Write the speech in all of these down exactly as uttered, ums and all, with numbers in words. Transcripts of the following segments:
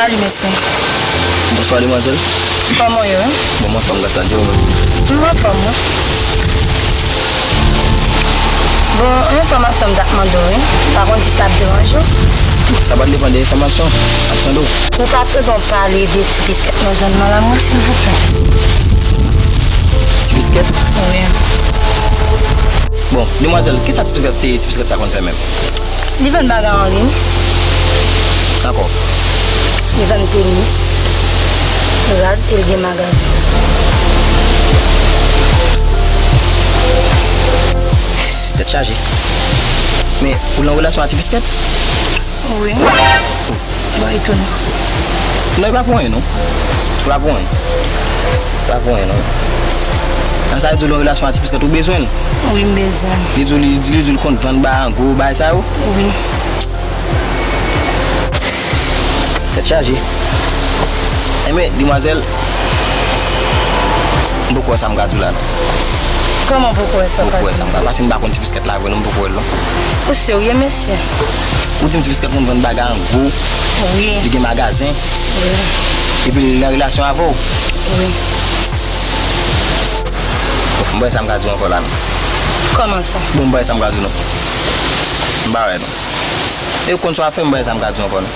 Salut, mesye. Bonswa, demwazèl. Kòman w ye, wi? Bon, m anfòm, gras a Dye, ou menm? M anfòm, wi. Bon, yon enfòmasyon m t ap mande w, wi. M pa konn si sa ap deranje w. Sa pa depann de enfòmasyon m ap mande w. Ou ka ede m pale de ti biskèt nan zòn nan la, mwen, silvouplè? Ti biskèt? Wi. Bon, demwazèl, kisa ti biskèt, ti biskèt sa konn fè menm? Li vann bagay an liy. Ankò? Li vann tenis, rad e l gen magazen. Tèt chaje. Men, ou nan relasyon ak ti biskèt? Wi. Bon, etone. Non, e pa pou anyen, non. E pa pou anyen. E pa pou anyen, non. Nan sa, li di w nan relasyon ak ti biskèt, ou bezwen l? Wi, m bezwen l. Li di w, li, li di w l konn vann bagay an gwo, bagay sa yo? Wi. Tèt chaje. Enben, demwazèl, m poko wè sa m ka di w la, non. Kòman w poko wè sa w ka di m? Poko wè sa m ka, paske m pa konn ti biskèt la vre, non, m poko wè l, non. Ou serye, mesye? Ou di m ti biskèt konn vann bagay an gwo. Wi. Li gen magazen. Wi. Epi li nan relasyon avè w. Wi. Bon, m pa wè sa m ka di w ankò la, non. Kòman sa? Bon, m pa wè sa m ka di w, non. M pa wè, non. E w konn sa w ap fè, m pa wè sa m ka di w ankò, non.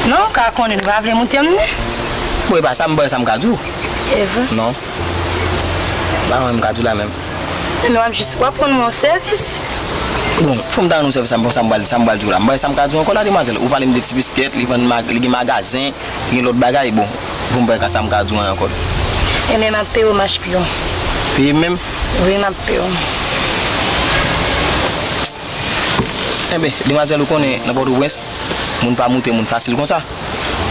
Non, w ka konnen, nou pa vle moute m, non. Bon, e pa sa, m pa wè sa m ka di w. E vre? Non. Pa wè m ka di w la menm. Non, w ap jis, w ap rann mwen yon sèvis. Bon, fò m ta rann yon sèvis, sa m, sa m pral, sa m pral di w la. M pa wè sa m ka di w ankò la, demwazèl. Ou pale m de ti biskèt, li vann mag-, li gen magazen, li gen lòt bagay, bon. Bon, m pa wè sa m ka di w ankò. Enben, m ap peye w mach piyon. Peye m menm? Wi, m ap peye w. Enben, demwazèl, ou konnen, nan Pòtoprens, moun pa moute moun fasil konsa.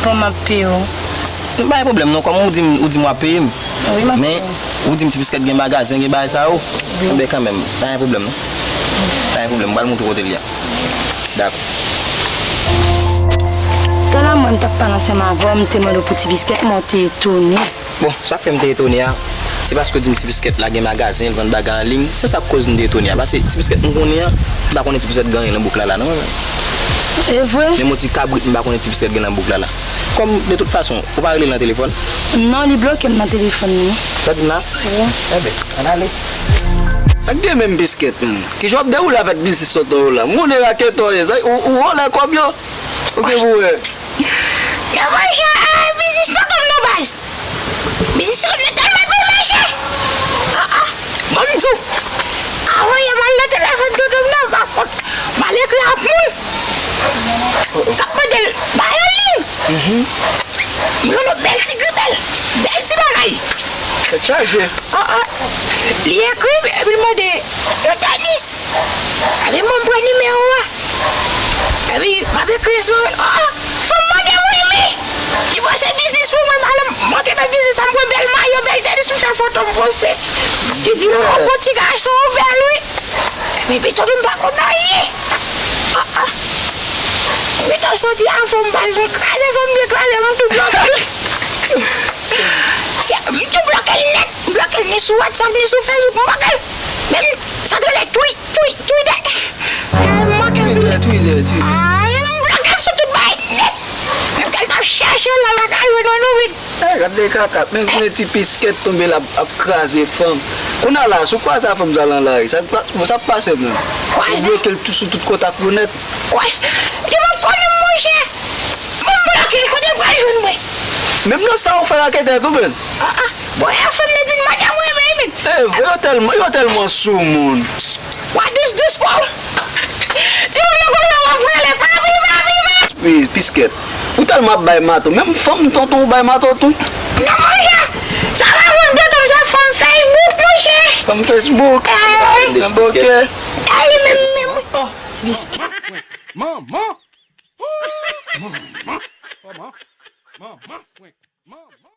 Bon, m ap peye w. Pa gen pwoblèm non, kòm ou di m, ou di m w ap peye m. Wi, m ap peye w. Men, ou di m ti biskèt gen magazen, gen bagay sa yo. Wi. Enben, kanmenm, pa gen pwoblèm non. Pa gen pwoblèm, m pral montre w kote l ye a. Dakò. Talè mwen, m t ap pale ansanm avè w, m te mande w pou ti biskèt, men w te etone. Bon, sa k fè m te etone a, se paske w di m ti biskèt la gen magazen, l vann bagay an liy. Se sa k koz m te etone a. Paske ti biskèt m konnen an, m pa konnen ti biskèt gen anyen nan bouk la la, non. E vre? Menm yon ti kabrit, m pa konnen ti biskèt gen nan bouk la la. Kòm, de tout fason, ou pa rele l nan telefòn? Non, li bloke m nan telefòn li. Sa w di m la? Wi. Enben, ann ale. Sa k gen menm biskèt, menm? Kijan w ap dewoule avèk biznis tonton w la? M konnen raketè w ye, sa, ou, ou vòlè kòb yo? Ou gen pou wè. Nan manje, eh, biznis tonton m nan baz. Biznis tonton m nan tèlman byen mache. Ah, ah. Bon, m di w. Avan yè m al nan telefòn tonton m nan, pa kont. M al ekri ak moun. K ap mande l, bay yon liy. Mhm. M jwenn yon bèl ti gribèl. Bèl ti bagay. Tèt chaje. Ah, ah. Li ekri, epi l mande yon tenis. Epi mwen pran nimewo a. Epi, m ap ekri sou, oh, oh, fanm mande m wi, wi. Li panse biznis pou mwen, m al, m antre nan biznis, m pran bèl mayo, bèl tenis, m fè foto, m poste. Li di, oh, bon ti gason, ou bèl, wi. Epi, pito m pa konn anyen. Ah, ah. Pito soti a fanm baz, m kraze fanm byen kraze, m tou bloke l. Se, m tou bloke l nèt, m bloke l ni sou WhatsApp, ni sou Facebook, m bloke l. Menm, sa t rele twi, twi, twi de. Ay, m manke. Twi de, twi de, twi de. Ay, m bloke l sou tout bagay nèt. Menm ke l t ap chèche l la, l pa ka jwenn nou vin. Ay, gade kaka, men, men ti biskèt tonbe la ap, ap kraze fanm. Kounye a la, si w kwaze a fanm sa nan lari, sa, sa ap pase menm? Kwaze? Ou bloke l tou sou tout kontak ou nèt. Kwè, li p ap konnen m, monchè. Bon, m bloke l, kote l pral jwenn mwen? Menm nan sa ou fè raketè tou, menm. Ah, ah. Bon, e fanm nan vin mande mwen, men, men. Eh, vre, yo tèlman, yo tèlman sou moun. Wa dous dous pou ou. Ti moun nan konnen w ap rele, papi, papi, papi. Wi, biskèt. Ou tèlman ap bay mato. Menm fanm tonton ou bay mato tou. Non, monchè. Sa pa fanm tonton m, se fanm Facebook, monchè. Fanm Facebook. Eh. Nan boke. Ay, menm, menm. Oh, ti biskèt. Manman. Manman. Manman. Manman.